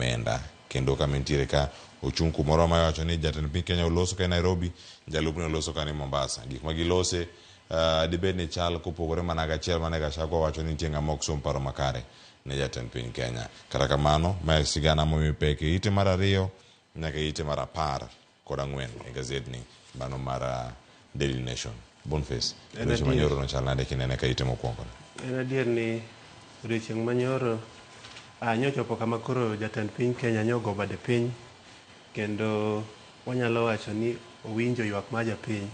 omenda. Kendo kama entiere ka ochung' kumoro ma iwacho ni jatend piny Kenya oloso ka Nairobi, jalupne oloso ka ni Mombasa. Gik ma gilose dibed ni chal kopogore mana gachiel mane Gachagua wacho ni nitie ng'ama ok som paro makare ne jatend piny Kenya. Kata kamano, mae sigana momi pek e ite mar 2 nyaka e ite mar 14 e gazetni mano mar Daily Nation. Boniface, weche manyoro no chal nade kinene ka ite mokwongo? En adier ni odiochieng' manyoro nyochopo kama koro jatend piny Kenya nyogo bade piny kendo wanyalo wacho ni owinjo ywak mar japiny.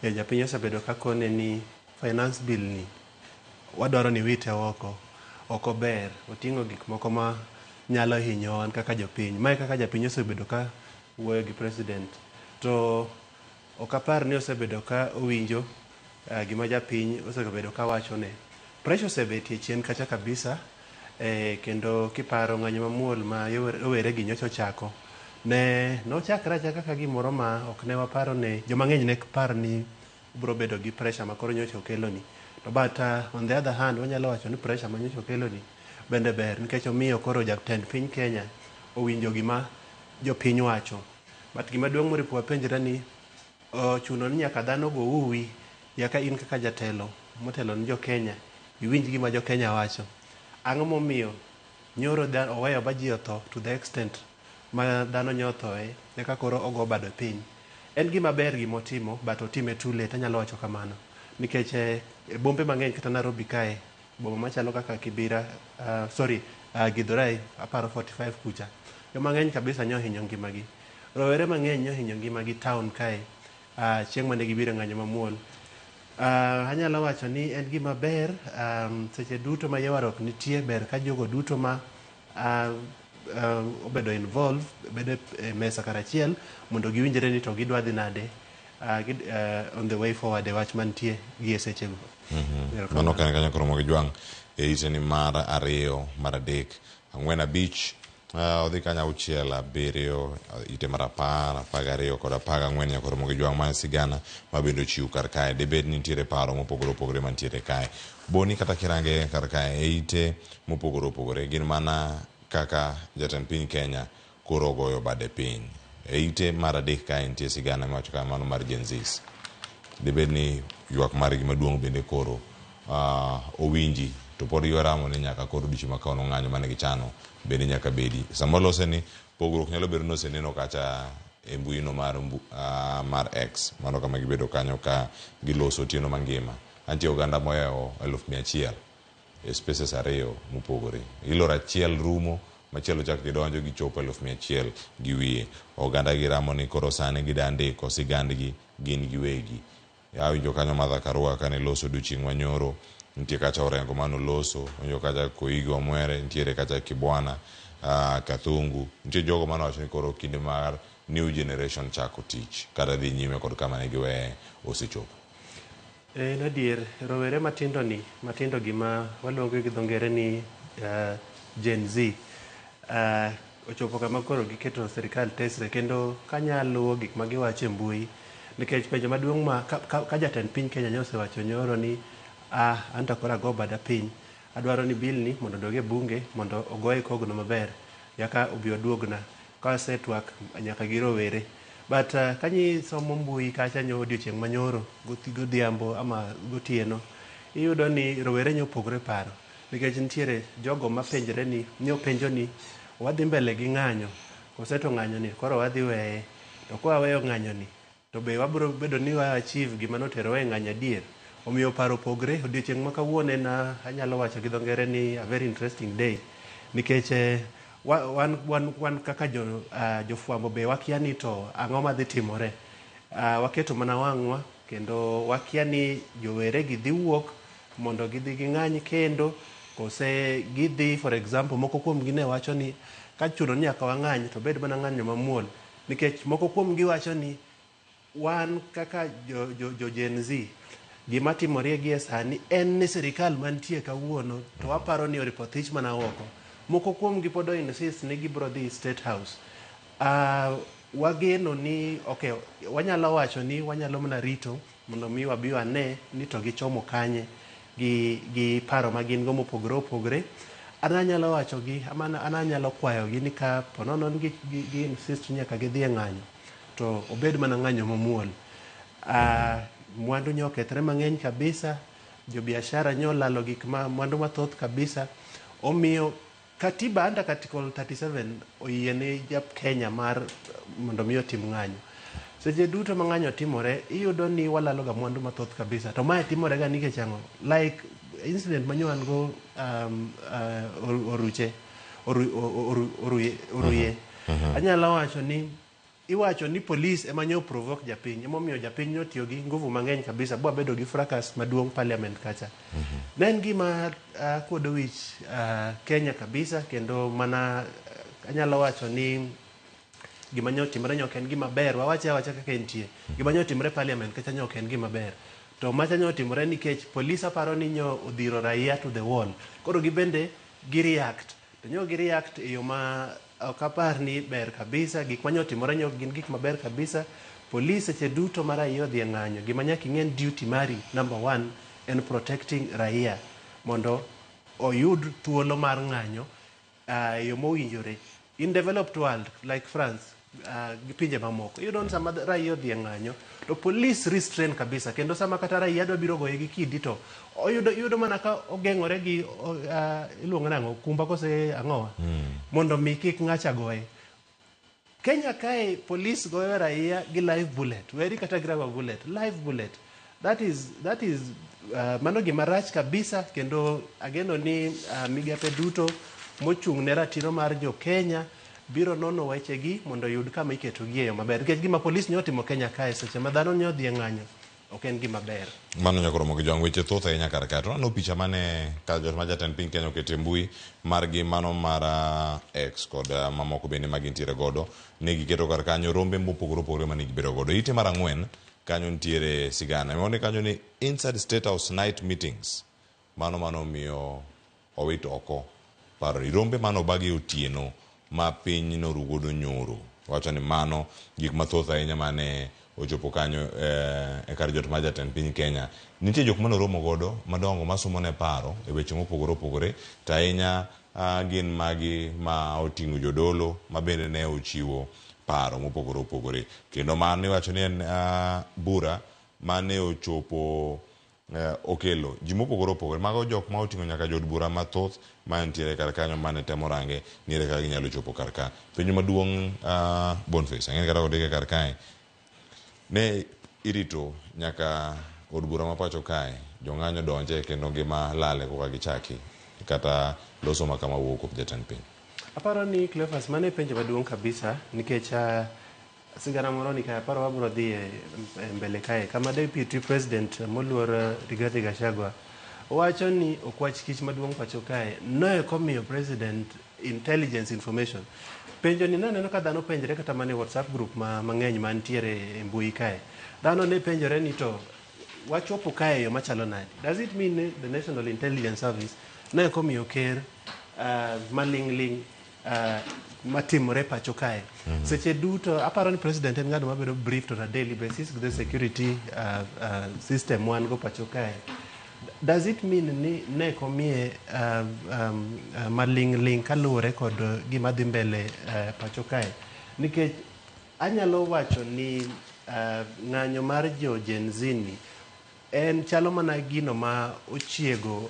Japiny osebedo ka kone ni finance bill ni wadwaro ni wite oko, ok ober, oting'o gik moko ma nyalo hinyo wan kaka jopiny. Mae kaka japiny osebedo ka wuoyo gi president. To ok apar ni osebedo ka owinjo gima japiny osebedo ka wachone. Pressure osebetie chien kacha kabisa, kendo kiparo ng'anyo mamuol ma rowere gi nyocha ochako, ne nochakre achaka ka gimoro ma ok ne waparo ni joma ng'eny ne par ni biro bedo gi pressure ma koro nyocha okeloni. To but on the other hand wanyalo wacho ni pressure ma nyocha okeloni bende ber nikech omiyo koro jatend piny Kenya owinjo gima jopiny wacho. But gima duong' moripo wapenjre ni ochuno ni nyaka dhano go uwi yaka in kaka jatelo motelo ni jo Kenya iwinj gima jo Kenya wacho. Ang'o momiyo nyoro oweyo ba ji otho to the extent ma dhano nyothoe eka koro ogo bade piny. En gima ber gimotimo but otime too late anyalo wacho kamano. Nikech e bombe mang'eny kata Nairobi kae boma machalo kaka Kibera Githurai aparo 45 kucha. Joma ng'eny kabisa nyohinyo ngimagi. Rowere mang'eny nyohinyo ngimagi town kae chieng' mane gibiro ng'anyo mamuol. Anyalo wacho ni en gima ber seche duto ma ywaruok nitie ber ka jogo duto ma obedo involved bedo e mesa karachiel mondo giwinjre ni to gidwa dhi nade on the way forward e wach mantie gi e sechego. Mano kan kanyo koro mogi jwang' e ite ni mar 2, mar 3, 4, 5, odhi kanyo 6, 7, ite mar 10, 12 kod 14 nyaka koro mogi jwang' ma sigana ma bende ochiw kar kae. Dibed ni nitiere paro mopogore opogore mantiere kae. Boni kata kirange kar kae e ite mopogore opogore gin mana kaka jatend piny Kenya koro ogoyo bade piny. E ite mar 3 kae nitie sigana miwacho ka mano mar Gen Zs. Dibed ni ywak margi maduong' bende koro owinji to pod giwaramo ni nyaka koro odiochieng' ma kawuono ng'anyo mane gichano bende nyaka bedi. Sama walose ni pogruok nyalo bedo ni oseneno kacha e mbui no mar X. Mano kama gibedo kanyo ka giloso otieno mangima. Antie oganda mohewo 100,000 e spaces 2 mopogore. Iloro achiel rumo, machielo chak gidonjo gichopo 100,000 gi wiye. Oganda giramo ni koro sani gida ndiko sigandgi gin giwegi. Awinjo kanyo Martha Karua kane loso odiochieng' manyoro, nitie kacha Orengo manoloso, awinjo kacha Koigi Wamwere, nitiere kacha Kibwana, Kathungu, nitie jogo manowacho ni koro kinde mar new generation chako tich kata dhi nyime kod kama ne giweye osechopo. En adier, rowere matindo ni, matindo gima waluongo gi dho ngere ni Gen Z, ochopo kama koro giketo sirikal tesre kendo kanya luwo gik ma giwacho e mbui nikech penjo maduong' ma ka jatend piny Kenya nyo osewacho nyoro ni anto koro ago bada piny adwaro ni bill ni mondo odog e bunge mondo ogoye kogno maber yaka obi oduogna ka osetwak nyaka gi rowere. But kanyisomo mbui kacha nyo odiochieng' manyoro godhiambo ama gotieno iyudo ni rowere nyopogore paro nikech nitiere jogo mapenjre ni nyopenjo ni wadhi mbele gi ng'anyo kose to ng'anyo ni koro wadhi weye to kwa weyo ng'anyo ni to be wabiro bedo ni wa achieve gima noterowa e ng'anyo adier. Omiyo paro opogre. Odiochieng' ma kawuono en anyalo wacho gi dho ngere ni a very interesting day nikech wan kaka jofwambo be wakia ni to ang'o madhi timore. Waketo mana wang'wa kendo wakia ni jowere gi dhi wuok mondo gidhi ging'any kendo kose gidhi for example moko kuom gi ne wacho ni ka chuno ni nyaka wang'any to bed mana ng'anyo mamuol nikech moko kuom gi wacho ni wan kaka jo Gen Z gima timore gi e sani en ni sirikal mantie kawuono to waparo ni oripo thich mana oko. Moko kuom gi pod insist ni gibiro dhi State House. Wageno ni okay, wanyalo wacho ni wanyalo mana rito mondo mi wabi wane ni to gichomo kanye gi paro ma gin go mopogore opogore. An anyalo wacho gi, an anyalo kwayo gi ni ka ponono ni gi insist ni nyaka gidhi e ng'anyo, to obed mana ng'anyo mamuol. Mwandu nyo okethre mang'eny kabisa, jobiashara nyo olalo gik ma mwandu mathoth kabisa. Omiyo katiba under article 37 oyie ne ja Kenya mar mondo mi otim ng'anyo. Seche duto ma ng'anyo timore, iyudo ni walalo ga mwandu mathoth kabisa. To mae timore ga nikech ang'o? Like incident manyo wan go oruche, oruye, oruye. Anyalo wacho ni iwacho ni police ema nyo provoke japiny, emomiyo japiny notiyo gi nguvu mang'eny kabisa bwabedo gi fracas maduong' parliament kacha. Ne en gima kuodo wich Kenya kabisa, kendo mana anyalo wacho ni gima nyo timore nyo ok en gima ber, wawache awacha kaka entie. Gima nyo timore parliament kacha nyo ok en gima ber. To macha nyo timore nikech police aparo ni nyo odhiro raia to the wall. Koro gibende gi react. To nyo gi react e yo ma ok apar ni ber kabisa. Gik manyo timore nyo gin gik maber kabisa. Police seche duto ma raia odhi e ng'anyo, gima nyaka ing'e en duty mari number one en protecting raia mondo oyud thuolo mar ng'anyo e yo mowinjore. In developed world like France gi pinje mamoko, iyudo ni sama raia odhi e ng'anyo to police restrain kabisa, kendo sama kata raia dwa biro goye gi kidi to oyudo iyudo mana ka ogeng'ore gi iluongo nang'o, okumba kose ang'owa, mondo mi kik ng'acha goye. Kenya kae police goyo raia gi live bullet, weri kata gi rubber bullet, live bullet. That is mano gima rach kabisa, kendo ageno ni migepe duto mochung' ne ratiro mar jo Kenya biro nono wechegi mondo oyud kama iketogi e yo maber. Nikech gima police nyo otimo Kenya kae seche ma dhano nyo odhi e ng'anyo ok en gima ber. Mano nyaka romo gi jwang' weche thoth ahinya kar kae. To aneno picha mane kar jot ma jatend piny Kenya oketo e mbui margi mano mar X kod mamoko bende ma gintiere godo. Ne giketo kar kanyo rombe mopogore opogore mane gibedo godo. Ite mar ang'wen kanyo nitiere sigana. Iwacho kanyo ni inside State House night meetings. Mano miyo owit oko paro ni rombe mane obagi otieno ma piny noru godo nyoro. Wacho ni mano gik mathoth ahinya mane ochopo kanyo e kar jot mar jatend piny Kenya. Nitie jok mane oromo godo madongo masomo ne paro e weche mopogore opogore, to ahinya gin magi ma oting'o jodolo ma bende ne ochiwo paro mopogore opogore. Kendo mano iwacho ni en bura mane ochopo okelo ji mopogore opogore. Mago jok ma oting'o nyaka jood bura mathoth mantiere kar kanyo mane temo range ni ere kaka ginyalo chopo kar ka. Penjo maduong' Boniface, ang'e ni kata kodike kar kae, ne irito nyaka od bura ma pacho kae jong'anyo donje kendo ngima lale koka gichaki kata loso ma kama wuok kuom jatend piny. Aparo ni Cleophas, mano e penjo maduong' kabisa nikech sigana moro ni kae aparo wabiro dhi e mbele kae kama deputy president moluor Rigathi Gachagua wacho ni okwach kich maduong' pacho kae noeko miyo president intelligence information. Penjo ni naneno ka dhano penjre kata mana e WhatsApp group ma mang'eny mantiere e mbui kae. Dhano ne penjore ni to wachopo kae e yo machalo nade? Does it mean ni the National Intelligence Service ne ok omiyo ker maling'ling' matimore pacho kae? Seche duto aparo ni president en ng'ano mabedo briefed on a daily basis with the security system wan go pacho kae. Does it mean ni ne ok omiye maling'ling' kaluwore kod gima dhi mbele pacho kae? Nikech anyalo wacho ni ng'anyo mar jo Gen Z ni en chalo mana gino ma ochiego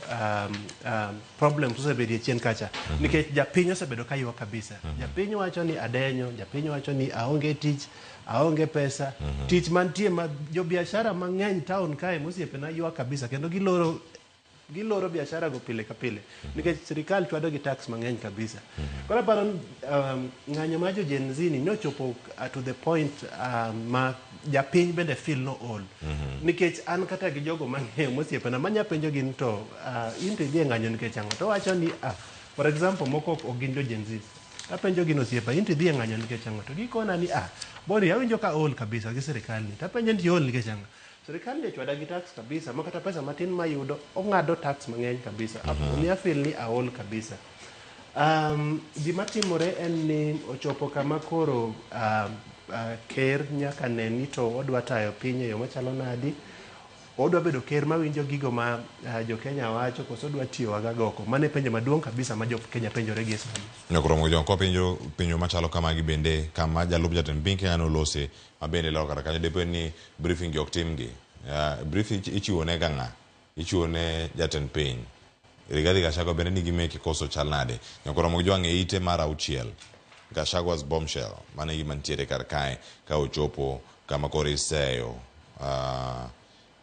problems osebedie chien kacha. Nikech japiny osebedo ka ywak kabisa. Japiny wacho ni adenyo, japiny wacho ni aonge tich, aonge pesa. Tich mantie ma jobiashara mang'eny town kae mosiepena ywak kabisa kendo giloro biashara go pile ka pile nikech sirikal chwado gi tax mang'eny kabisa. Koro aparo ni ng'anyo mar jo Gen Z ni nochopo to the point ma japiny bende feel no ol. Nikech an kata gi jogo mang'eyo mosiepena manya penjo gin to in to idhi e ng'anyo nikech ang'o? To wacho ni for example moko ok gin jo Gen Z. Tapenjo gin osiepa, in to idhi e ng'anyo nikech ang'o? To gikona ni Boni awinjo ka aol kabisa gi sirikal ni. Tapenjo ni iol nikech ang'o? Sirikal ni ochwada gi tax kabisa ma kata pesa matin mayudo ong'ado tax mang'eny kabisa. Omiyo afeel ni aol kabisa. Gima timore en ni ochopo kama koro ker nyaka ne ni to odwa tayo piny e yo machalo nadi. Odwa bedo ker mawinjo gigo ma jo Kenya wacho koso odwa tiyo waga goko? Mano e penjo maduong' kabisa ma jo Kenya penjore gi e sani. Nyakoromo jo kwa penjo penjo machalo kamagi bende kama jalup jatend piny Kenya nolose ma bende lero kata kanyo debed ni briefing gi ok timgi. Brief ichiwo ne ga ng'a? Ichiwo ne jatend piny. Rigathi Gachagua bende nigi meke koso chal nade? Nyakoromo gi jwang' e ite mar auchiel. Gachagua's bombshell. Mano e gima nitiere kar kae ka ochopo kama koro iseyo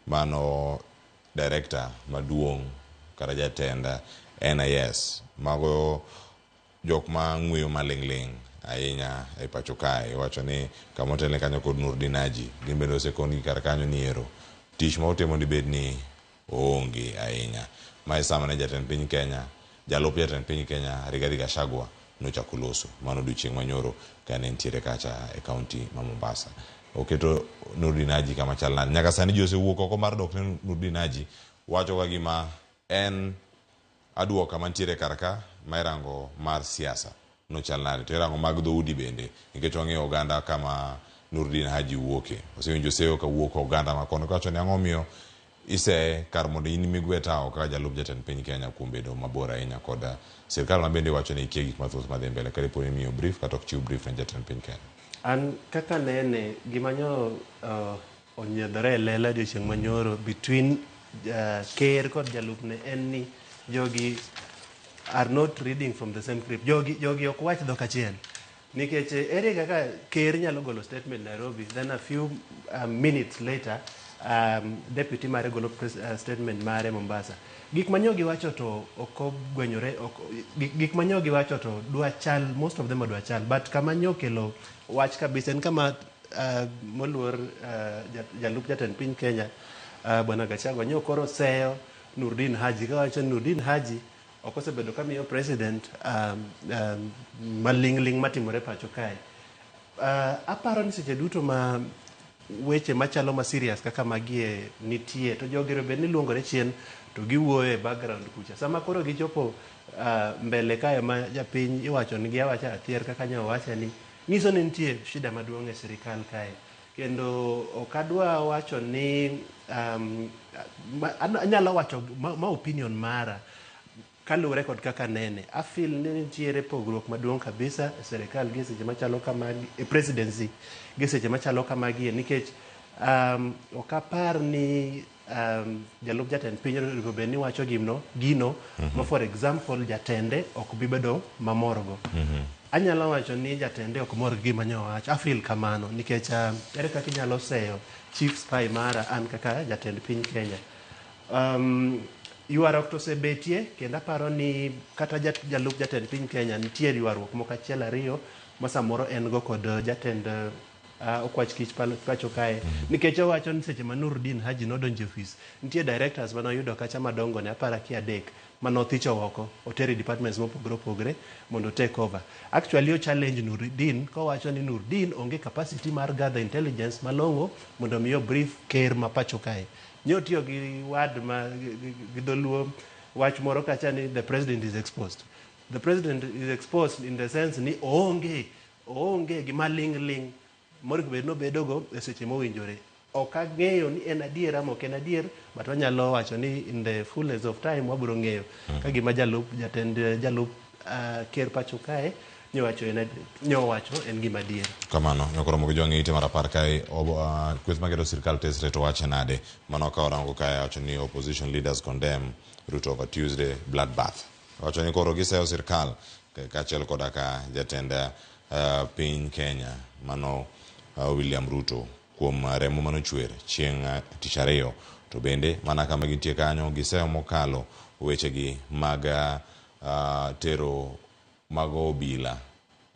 mano director maduong' kata jatend NIS. Mago jok ma ng'weyo maling'ling' ahinya e pacho kae. Iwacho ni kama otelne kanyo kod Nurdin Haji. Gin bende osekon gi kar kanyo ni ero tich ma otimo dibed ni oonge ahinya. Mae sama ne jatend piny Kenya, jalup jatend piny Kenya Rigathi Gachagua nochako loso. Mano odiochieng' manyoro kane entiere kacha e kaunti ma Mombasa. Oketo Nurdin Haji kama chal nade? Nyaka sani ji osewuok oko mar dok ne Nurdin Haji wacho ka gima en aduoka mantiere kar ka ma irango mar siasa nochal nade to irango mag dhoudi bende nikech wang'eyo oganda kama Nurdin Haji wuoke. Osewinjo seyo kawuok oganda ma kono kawacho ni ang'o miyo iseye kar mondo in migwe tawo kaka jalup jatend piny Kenya kuom bedo mabor ahinya kod sirkal ma bende wacho ni ikia gik mathoth madhi mbele ka dipo ni imiyo brief kata ok chiw brief ne jatend piny Kenya. An kaka nene gima nyo onyiedhore e lela odiochieng' manyoro between ker kod jalupne en ni jogi are not reading from the same script. Jogi ok wach dhok achiel. Nikech ere kaka ker nyalo golo statement Nairobi, then a few minutes later deputy mare golo statement mare Mombasa. Gik manyo giwacho to ok ogwenyore, gik manyo giwacho to dwa chal, most of them dwa chal, but kama nyo kelo wach kabisa en kama moluor jalup jatend piny Kenya Bwana Gachagua nyo koro seyo Nurdin Haji kawacho ni Nurdin Haji ok osebedo kamiyo president maling'ling' matimore pacho kae. Aparo ni seche duto ma weche machalo ma serious kaka magie nitie to jogi bed ni luongore chien to giwuoyo e background kucha. Sama koro gichopo mbele kae ma japiny iwacho nigi awacha athier kaka nyo owacha ni nyiso ni nitie shida maduong' e sirikal kae. Kendo ok adwa wacho ni anyalo wacho ma opinion mara kaluwore kod kaka nene. A feel ni nitiere pogruok maduong' kabisa e sirikal gi seche machalo kamagi e presidency gi seche machalo kamagi nikech ok apar ni jalup jatend piny onego bed ni wacho gino ma for example jatende ok bi bedo mamorgo. Anyalo wacho ni jatende ok mor gi gima nyo owacho. A feel kamano nikech ere kaka inyalo seyo chief spy mara an kaka jatend piny Kenya. Ywaruok to osebetie kendo aparo ni kata jalup jatend piny Kenya nitie ywaruok moko achiel ariyo ma samoro en go kod jatend Okwach Kich pacho kae. Nikech owacho ni seche ma Nurdin Haji nodonjo e ofis nitie directors manoyudo kacha madongo ne aparo akia adek manothicho oko otero e departments mopogore opogore mondo take over. Actually o challenge Nurdin kowacho ni Nurdin onge capacity mar gather intelligence malong'o mondo mi o brief ker ma pacho kae. Nyo tiyo gi word ma gi dholuo wach moro kacha ni the president is exposed. The president is exposed in the sense ni oonge gima ling' ling' monego bed nobedogo e seche mowinjore. Ok ang'eyo ni en adier ama ok en adier, but wanyalo wacho ni in the fullness of time wabiro ng'eyo ka gima jalup jatend jalup ker pacho kae nyowacho en gima adier. Kamano, nyokoromo gi jwang' ite mar apar kae kweth magedo sirkal tesre to wache nade? Mano ka orango kae wacho ni opposition leaders condemn Ruto over Tuesday bloodbath. Wacho ni koro giseyo sirkal kaachiel koda ka jatend piny Kenya mano William Ruto kuom remo manochwer chieng' tich ariyo. To bende mana kama gintie kanyo giseyo mokalo wechegi mag tero mago obila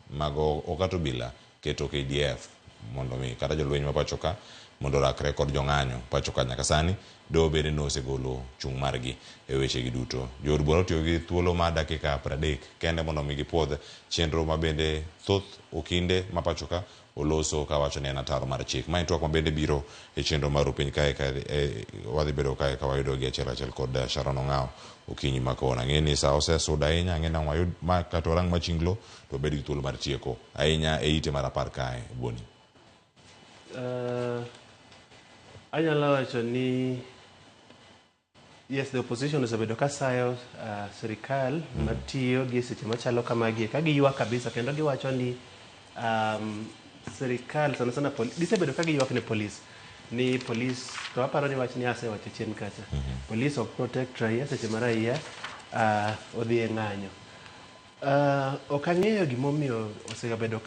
mago okato obila keto KDF mondo mi kata jolweny ma pacho ka mondo orakre kod jong'anyo pacho ka nyaka sani doho bende nosegolo chung' margi e wechegi duto. Jood bura otiyo gi thuolo mar dakika 30 kende mondo mi gipuodh chenro ma bende thoth okinde ma pacho ka oloso kawacho ni en ataro mar chik. Mae twak ma bende biro e chenro mar piny kae ka wadhi bedo kae ka wayudo gi achiel achiel kod Sharon Ong'awo okinyi ma kawuono. Ang'e ni sa osesudo ahinya, ang'e ni ang' wayud ma kata warang machinglo to wabed gi thuolo mar tieko ahinya e ite mar apar kae Boni. Anyalo wacho ni Yes, the opposition osebedo ka sayo sirikal matiyo gi seche machalo kamagi ka giywak kabisa kendo giwacho ni sirikal sana sana gisebedo ka giywak ne polis ni polis to aparo ni wach ni asewacho chien kacha. Police ok protect raia seche ma raia odhi e ng'anyo. Ok ang'eyo gimomiyo osegabedo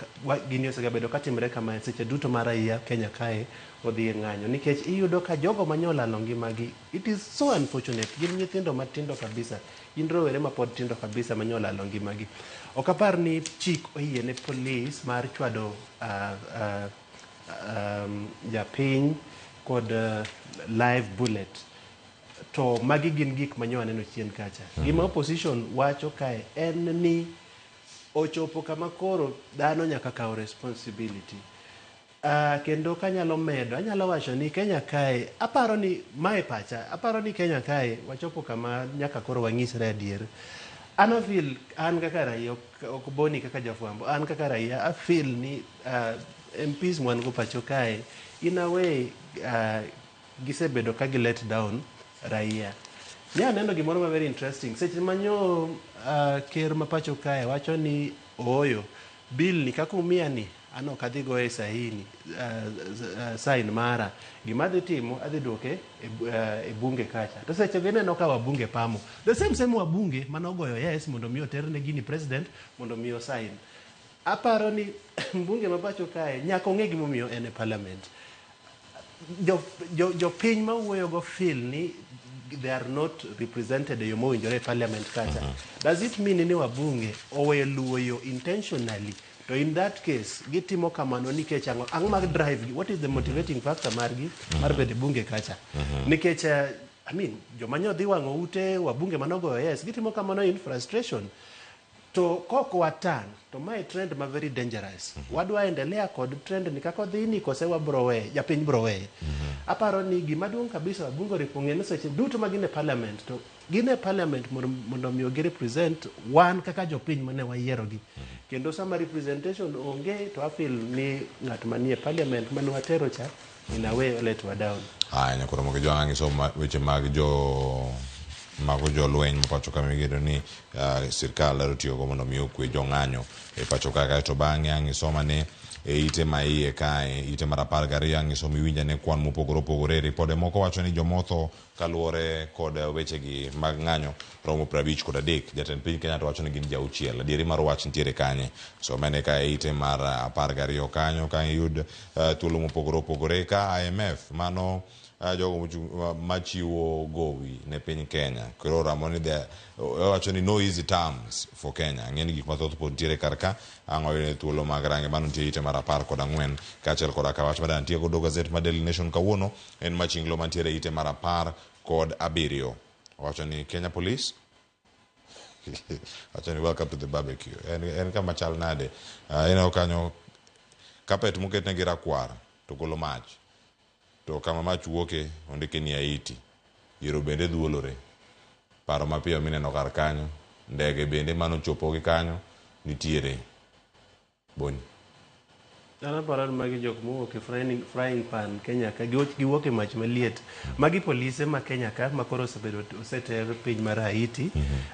gini osegabedo katimre kamae seche duto ma raia Kenya kae odhi e ng'anyo nikech iyudo ka jogo manyolalo ngimagi, it is so unfortunate, gin nyithindo matindo kabisa, gin rowere mapod tindo kabisa manyolalo ngimagi. Ok apar ni chik oyie ne polis mar chwado japiny kod live bullet. To magi gin gik ma nyo aneno chien kacha. Gima opposition wacho kae en ni ochopo kama koro dhano nyaka kaw responsibility. Kendo kanyalo medo, anyalo wacho ni Kenya kae, aparo ni mae pacha, aparo ni Kenya kae wachopo kama nyaka koro wanyisre adier. An afeel, an kaka raia, ok boni kaka jafwambo, an kaka raia afeel ni MPs mwan go pacho kae, in a way gisebedo ka gi let down raia. Ne aneno gimoro ma very interesting. Seche ma nyo ker ma pacho kae wacho ni ooyo, bill ni kaka umiya ni, an ok adhi goye sahini, sign mara. Gima adhi timo, adhi duoke e bunge kacha. To seche go ineno ka wabunge pamo. The same same wabunge manogoyo yes mondo mi oterne gini president mondo mi osign. Aparo ni mbunge ma pacho kae nyaka ong'e gimomiyo en e parliament. Jopiny mawuoyo go feel ni they are not represented e yo mowinjore e parliament kacha. Does it mean ni wabunge oweyo luwo yo intentionally? To in that case, gitimo kamano nikech ang'o? Ang'o mag drive gi? What is the motivating factor margi mar bedo e bunge kacha? Nikech I mean, joma nyo dhi wang'o ute wabunge manogoyo yes, gitimo kamano in frustration. To kok watang', to mae trend ma very dangerous. Wadwa endelea kod trend ni kaka odhi ni kose wabro weye, japiny bro weye. Aparo ni gima duong' kabisa wabunge oripo ng'e ni seche duto ma gin e parliament to gin e parliament mondo mi gi represent wan kaka jopiny mane wayierogi. Kendo sama representation onge to afeel ni ng'at manie parliament mane watero cha in a way let wa down. Haya, nyakoro mogi jwang' ang'iso weche mag jo mago jolweny ma pacho ka migeno ni sirkal dwaro tiyogo mondo mi okwe jong'anyo e pacho ka. Kaeto bang'e ang' isoma ne e ite ma iye kae, ite mar 12 ang' isom iwinj ane kwan mopogore opogore. Ripode moko wacho ni jomotho kaluwore kod wechegi mag ng'anyo romo 53. Jatend piny Kenya to wacho ni gin ji 6. Adieri mar wach nitiere kanye? Somene ka e ite mar 12 kanyo ka iyud thuolo mopogore opogore. Ka IMF mano jogo machiwo gowi ne piny Kenya koro ramo ni wacho ni no easy terms for Kenya. Ang'e ni gik mathoth pod nitiere kar ka, ang' wayude thuolo mag range. Mano nitie ite mar 14 kaachiel koda ka wach madang' nitie godo gazet mar Daily Nation kawuono en machinglo mantiere ite mar 17. Owacho ni Kenya Police wacho ni welcome to the barbecue. En kama chal nade? Ineno kanyo carpet moketnegi rakwar to golo mach. To kama mach wuoke ondike ni Haiti. Iro bende dhuolore. Paro mapiyo mineno kar kanyo. Ndege bende manochopo gi kanyo nitiere. Boni. An aparo ni magi jok mowuok e frying pan Kenya ka, giwuok e mach maliet. Magi polise ma Kenya ka ma koro osebedo oseter piny mar Haiti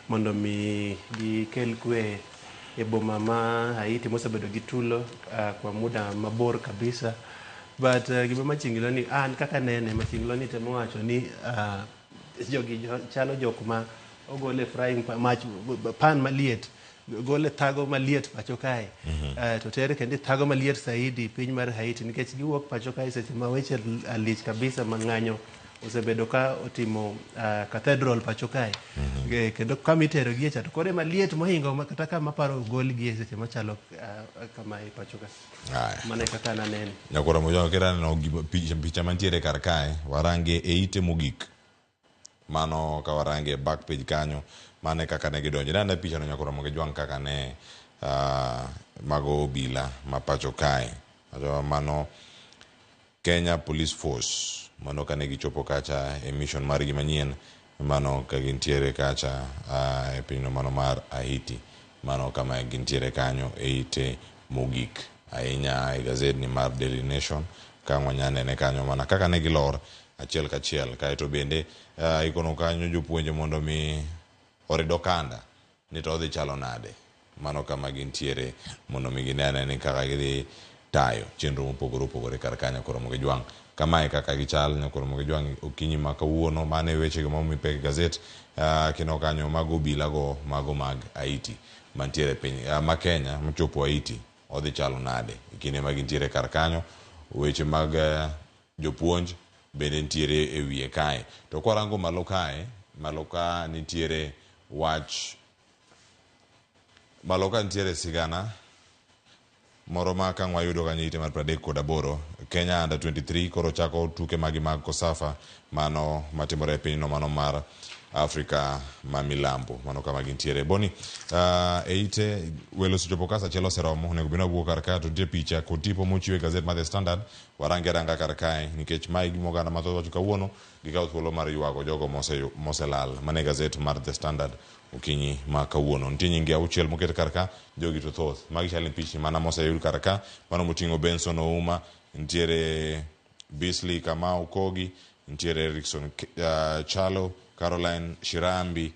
mondo mi gikel kwe e boma ma Haiti mosebedo gi tulo kwa muda mabor kabisa. But gima machinglo ni an kaka nene machinglo ni temo wacho ni jogi chalo jok ma ogol e frying pan, mach pan maliet gole thago maliet pacho kae. To tere kendo e thago maliet saidi piny mar Haiti nikech giwuok pacho kae seche ma weche lich kabisa ma ng'anyo osebedo ka otimo cathedral pacho kae. Kendo kama itero gie cha to koro ema liet mohingo kata kama paro ogol gie seche machalo kamae pacho ka. Mano e kaka an anene. Nyakwara Mojwang' kera aneno picha mantiere kar kae, warange e ite mogik. Mano ka warange e back page kanyo, mano e kaka ne gidonjo. Ineno picha no nyakwara Mojwang' kaka ne mago obila ma pacho kae. Mano Kenya Police Force, mano kane gichopo kacha e mission margi manyien, mano ka gintiere kacha e pinyno mano mar Haiti. Mano kama gintiere kanyo e ite mogik ahinya e gazet ni mar Daily Nation. Ka wanya nene kanyo mana kaka ne gilor. achiel kachiel. Kaeto bende ikono kanyo jopuonje mondo mi orid okanda ni to odhi chalo nade. Mano kama gintiere mondo mi ginene ni kaka gidhi tayo chenro mopogore opogore kar kanyo koro Ramogi Jwang'. Kamae kaka gichal nyakoro Ramogi Jwang' okinyi ma kawuono. Mano e wechego ma omi pek e gazet. Kineno kanyo mago obila go mago mag Haiti mantiere piny ma Kenya mochopo Haiti odhi chalo nade e kinde ma gintiere kar kanyo. Weche mag jopuonj bende nitiere e wiye kae. To kwarango malo kae, malo ka nitiere wach malo ka nitiere sigana moro ma kang' wayudo kanyo ite mar 38. Kenya under 23 koro chako tuke magi mag Kosafa mano matimore e pinyno mano mar Afrika ma milambo. Mano kama gintiere. Boni, e ite welo osechopo ka saa achiel oseromo, onego bed ni wawuok kar ka to nitie picha kod tipo mochiw e gazet mar The Standard. Warange aranga kar kae nikech mae e gima oganda mathoth wacho kawuono. Gikawo thuolo mar ywago jogo moselal. Mano e gazet mar The Standard okinyi ma kawuono. Nitie nyinge auchiel moket kar ka, jogi to thoth. Magi chal ni pichni mana moseyud kar ka. Mano moting'o Benson Ouma, nitiere Beasley Kamau Kogi, nitiere Erickson Chalo, Caroline Shirambi,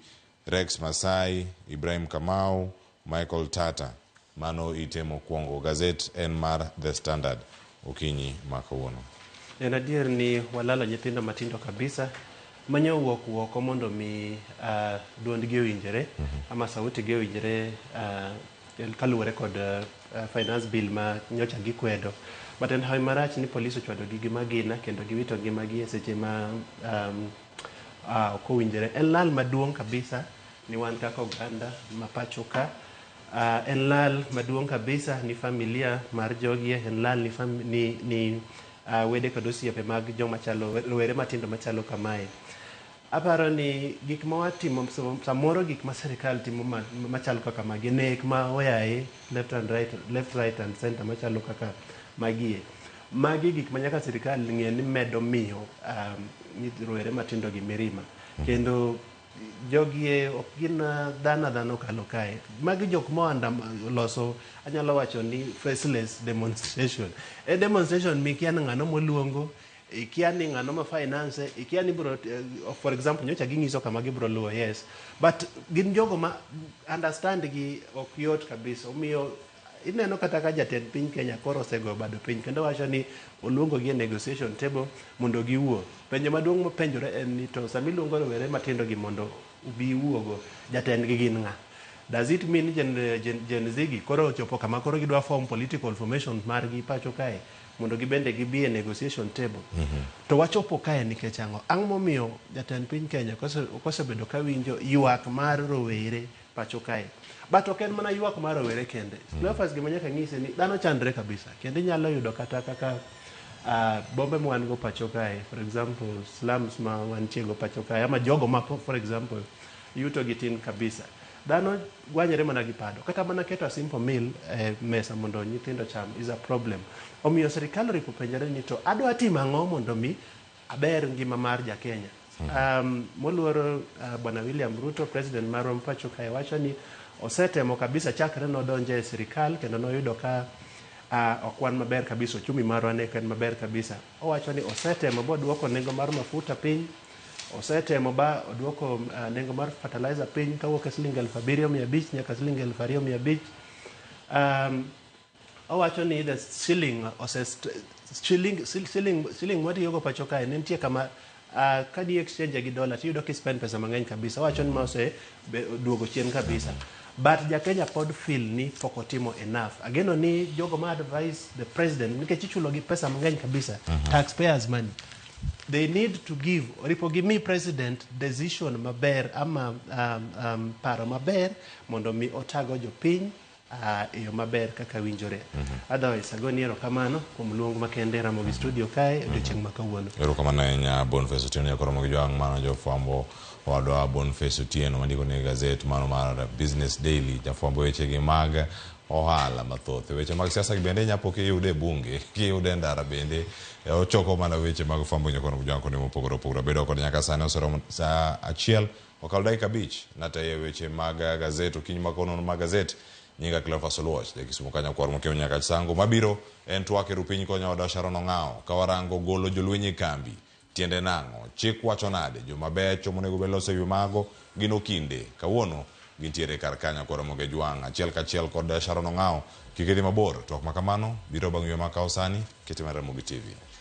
Rex Masai, Ibrahim Kamau, Michael Tata. Mano ite mokwongo. Gazet en mar The Standard okinyi ma kawuono. En adier ni walalo nyithindo matindo kabisa manyo wuok oko mondo mi duondgi owinjre ama sauti gi owinjre kaluwore kod finance bill ma nyocha gikwedo. But en hawi marach ni polis ochwado gi gi magina kendo giwito ngimagi e seche ma ok owinjore. En lal maduong' kabisa ni wan kaka oganda ma pacho ka. En lal maduong' kabisa ni familia mar jogie, en lal ni, ni wede kod osiepe mag joma chalo rowere matindo machalo kamae. Aparo ni gik ma watimo samoro, gik ma sirikal timo machalo kaka magi, nek ma oyaye left and right, left, right and center machalo kaka magie, magi gik ma nyaka sirikal ng'e ni medo miyo rowere matindo gi mirima. Kendo jogie ok gin dhano adhana okalo kae. Magi jok moanda loso, anyalo wacho ni faceless demonstration. E demonstration mikia ni ng'ano moluongo, ikia ni ng'ano ma finance, ikia ni bro, for example, nyocha ging'iso kama gibro luwo, yes, but gin jogo ma understand gi ok yot kabisa. Omiyo ineno kata ka jatend piny Kenya koro osego bado piny kendo wacho ni oluongo gi e negotiation table mondo giwuo. Penjo maduong' mapenjore en ni to sama iluongo rowere matindo gi mondo ubi wuogo, jatendgi gin ng'a? Does it mean Gen Z gi koro ochopo kama koro gidwa form political formation margi pacho kae mondo gibende gibi e negotiation table? To wachopo kae nikech ang'o? Ang'o momiyo jatend piny Kenya kosebedo ka winjo ywak mar rowere pacho kae? But ok en mana ywak mar rowere kende. Cleophas, gima nyaka ng'isi ni dhano chandre kabisa kendo inyalo yudo kata kaka bombe ma wan go pacho kae, for example slums ma wantie go pacho kae, ama jogo ma for example yuto gi tin kabisa, dhano gwanyore mana gi pado. Kata mana keto a simple meal e mesa mondo nyithindo cham is a problem. Omiyo sirikal oripo penjore ni to adwa timo ang'o mondo mi aber ngima mar jakenya. Moluor bwana William Ruto, president marwa pacho kae, wacho ni osetemo kabisa chakre nodonjo e sirikal kendo noyudo ka ok wan maber kabisa, uchumi marwa ne ok en maber kabisa. Owacho ni osetemo boduoko nengo mar mafuta piny, osetemo ba oduoko nengo mar fertilizer piny kawuok e siling 7,500 nyaka siling 2,500. Owacho ni the shilling ose shilling mwatiyogo pacho kae ne nitie kama ka di exchange gi dollar tiyudo ki spend pesa mang'eny kabisa. Owacho ni ma ose duogo chien kabisa, but jakenya pod feel ni pok otimo enough. Ageno ni jogo ma advise the president, nikech ichulo gi pesa mang'eny kabisa, taxpayers money, they need to give oripo gimi president decision maber ama paro maber mondo mi otago jopiny e yo maber kaka winjore. Otherwise agoni erokamano kuom luong makende Ramogi Studio kae odiochieng' ma kawuono. Erokamano ahinya, Boniface Otieno nyakoro Ramogi Jwang'. Mano jofwambo wadwa Boniface Otieno mandiko ne gazet mano mar Business Daily, jafwambo wechegi mag ohala mathoth. Weche mag siasa gi bende nyapo kiyude e bunge, kiyude e ndara bende ochoko mana weche mag fwambo nyakoro Ramogi Jwang' kuonde mopogore opogore. Bedo kod nyaka sani oseromo saa 1 okalo dakika 5 natayo weche mag gazet okinyi ma kawuono mag gazet. Nyinga Cleophas Oluoch, ja Kisumu kanyo kwar mokiewo nyaka Sango. Mabiro en twak e rupiny konya wadwa Sharon Ong'awo ka warango golo jolweny e kambi. Tiende nang'o? Chik wacho nade? Joma becho monego bed loso ewi mago gin okinde. Kawuono gintiere kar kanyo kod Ramogi Ojwang' achiel kachiel kod Sharon Ong'awo. Kik idhi mabor, twak ma kamano biro bang' ywe ma kawo sani, kete mar Ramogi TV.